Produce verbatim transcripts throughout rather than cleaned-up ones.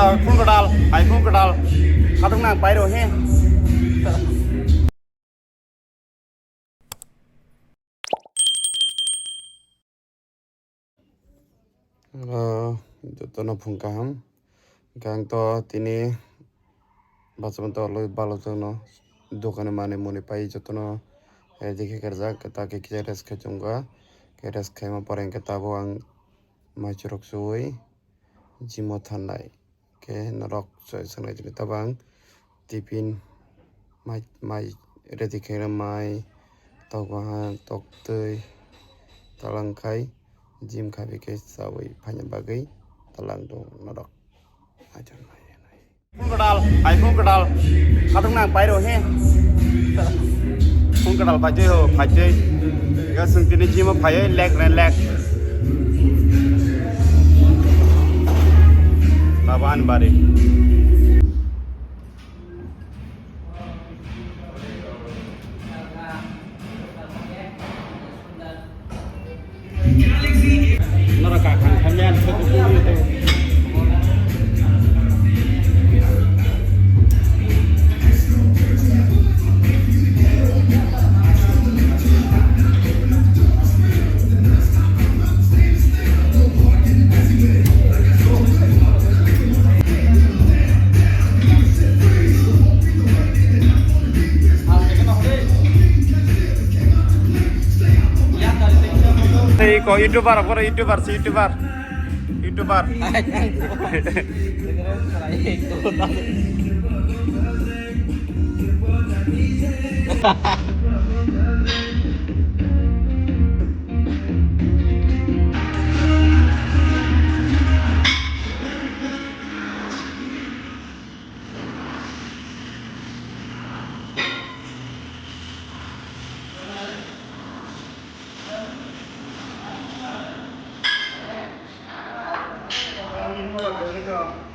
Phone kwtal, hai phone kwtal. Khatung nang pairo he. Ah, jotono phung kaham. Hwnkhe ang to tini bachama tolwi balokjakno dukani manwi mwnwi pai jotono ready khe kwrwjak, ta khe kisa rest khai chwngkha. Khe rest khaima pore hwnkhe tabuk ang maichwrok chuwi gym o thangnai. Khe norok choi sanai tini tabang tiffin mai, mai ready khaina mai, tok bahan, tok twi, talang khai gym khabi khe chawi phaina bagwi talang do norok. Phone kwtal, hai phone kwtal. Khatung nang pairo he. Phone kwtal phaijai ho, phaijai. Ga sung tini gym o phaiwi leg re leg. Taban bari. Tei ko YouTuber, ko YouTuber, si YouTuber. YouTuber.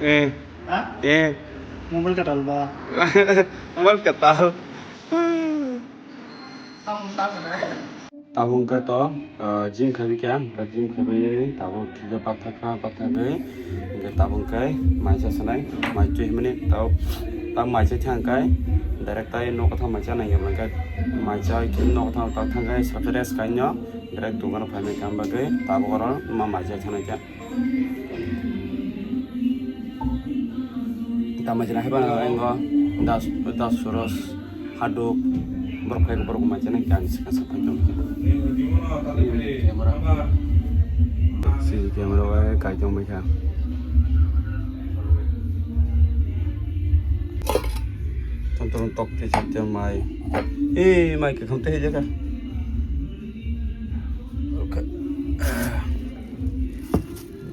Eh. Ha? Eh. Mobile katal ba? Mobile katal. Tamo tamo na. Tabuk khe to, ah, gym khabi kha, hwnkhe gym khabi tabuk kisa patha kha, patha khe, hwnkhe tabuk khe maisa sanai, mai twi hwnmani tabuk, tabuk maisa thang khe, direct tai nok thang maisa nai hwnkhe, maisa khe nok thang tak thang khe, subscribe kainw, direct dukano phaimai kha, hwnba khe tabuk oro ma maisa sanai kha. Tamo jila hai bana engo das, das suros haduk borok phai borok ma jana khe ang sikha sa phai tong. Camera. C C camera wai kai tong bai kha. Ton ton tok te jate mai. Eh, mai ke kham te jaga. Okay.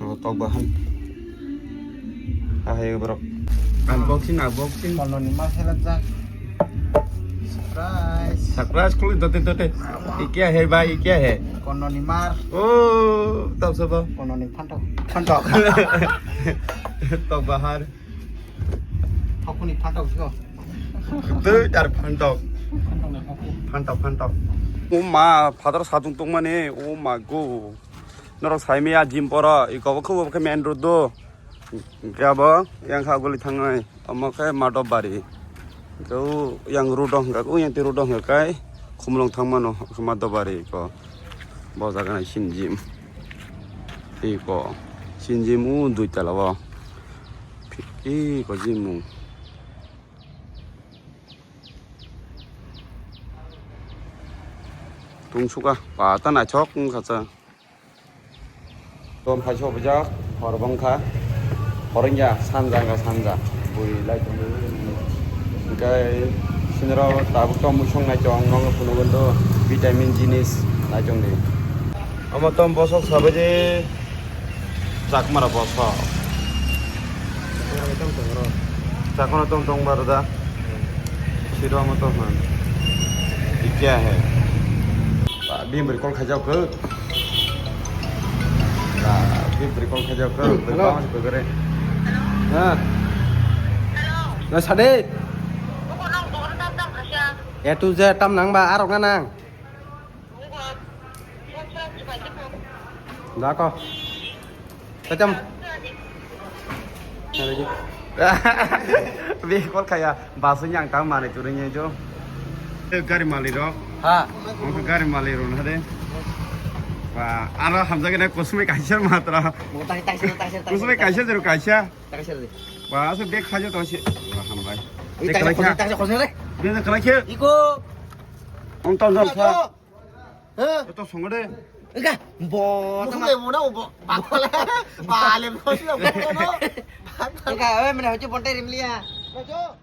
Oh, tok bahan. Ah, hai borok. Unboxing, unboxing. Kono ni ma helajak. Surprise. Surprise kuli dote dote. Ye kya hai bhai, ye kya hai? Kono ni mar. Oh, tab sabo. Kono ni phantok. Phantok. Tok bahan. Hakuni phantok sio. Dui dar phantok. Phantok ni haku. Phantok, phantok. Oh ma, father satung tongmani. Oh my God. Norok saimaya gym poro, iko bo khubo khe main road do. Hwnkhe abo yang kha guli thangnai, omo khe Madhobari. Hwnkhe o yang road o hwnkhe o yang road o hwnkhe kai Khumulwng thangmano Madhobari iko. Bo jaga nai sini gym. Iko sini gym o dui tala o. Iko gym o. Tungsukha pata naithok wngkha cha. Tom phai sopijak, hor bongkha. Hor wngya, sanja wngkha, sanja. Bui lai tongwi. Hwnkhe sinirok tabuk tong mui song nai tong, nono phunugwi do vitamin jinis nai tong di. Omo tom bosok sabaidi chakmara bosok. Chakmara tom tong baro da. Siro mo to man. Ikya hai. Ba, bini bwrwi call khaijak khe. Ba, bini bwrwi call khaijak khe. Hello. Bwrwi bangma se kwgwrwi. Ha. Na sade. A to Z tam nang ba, arok na nang. Dako. Kacham. Be call khaya, bus yang tang mani turun ya jo. Eh, gari mali rok. Ha. Ang gari mali rok na de. Ba, aro hamjak na kusumai kaisa matra. Mo taxi, taxi, taxi, taxi, kusumai taxi. Kaisa jeru kaisa. Taxi de. Ba, asa bag khaja to se. Wah, hambai. Ini taxi khosong, taxi khosong de. Dia kena khe. Iko. Om ton ton kha. Hah? Ito songode. Enggak, bo. Musuh le muna ubo. Bakole. Bale musuh le muna. Enggak, eh, mana hoci ponte rimlia. Mojo.